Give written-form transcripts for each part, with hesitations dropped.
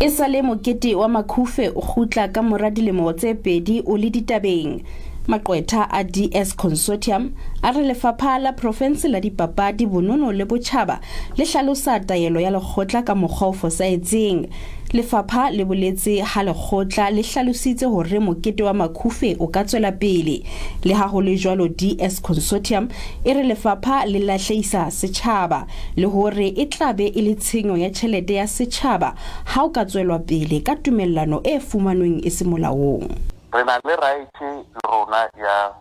E sale mokete wa Makhufe o kgutla ka mora dilemo tse 2 o le ditabeng. Maqwetha a DS Consortium a re lefapha la province la dipapadi, bonono le botjhaba le hlalosa taelo ya lekgotla ka mokgwa o fosahetseng. Lefapha le boletse ha lekgotla le hlalositse hore mokete wa Makhufe o ka tswela pele. Le ha ho le jwalo, DS Consortium e re lefapha le lahlehisa setjhaba le hore e tla be e le tshenyo ya tjhelete ya setjhaba ha o ka tswelwa pele ka tumellano e fumanweng e se molaong. Re na le right le rona ya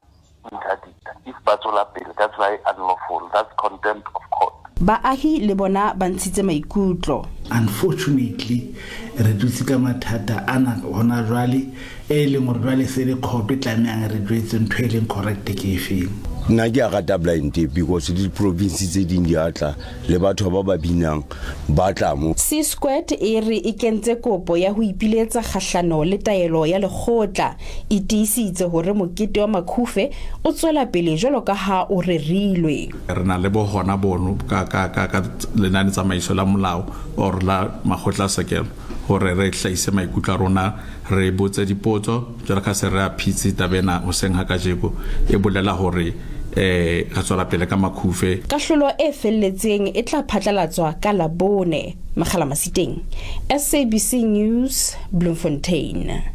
interdict if ba tswela pele ka tsela e unlawful, that's contempt of court. Baahi le bona ba ntshitse maikutlo. Unfortunately, re dutse ka mathata ana hona jwale, e leng hore jwale se le court e tlamehang re jwetse ntho e leng correct ke efeng. Nna ke a rata blind because le di-province tse ding di a tla le batho ba ba binang ba tla mo. C Squared e re e kentse kopo ya ho ipiletsa kgahlano le taelo ya lekgotla. E tiisitse hore mokete wa Makhufe o tswela pele jwalo ka ha o rerilwe. Re na le bohona bono ka ka ka ka lenane tsamaiso la molao or la makgotla sekelo hore re hlahise maikutlo a rona, re botse dipotso jwalo ka se re a phitse tabena hoseng ha kajeko e bolela hore re tswela pele ka Makhufe. Kahlolo e felletseng e tla phatlalatswa ka Labone. Makgala Masiteng, SABC News, Bloemfontein.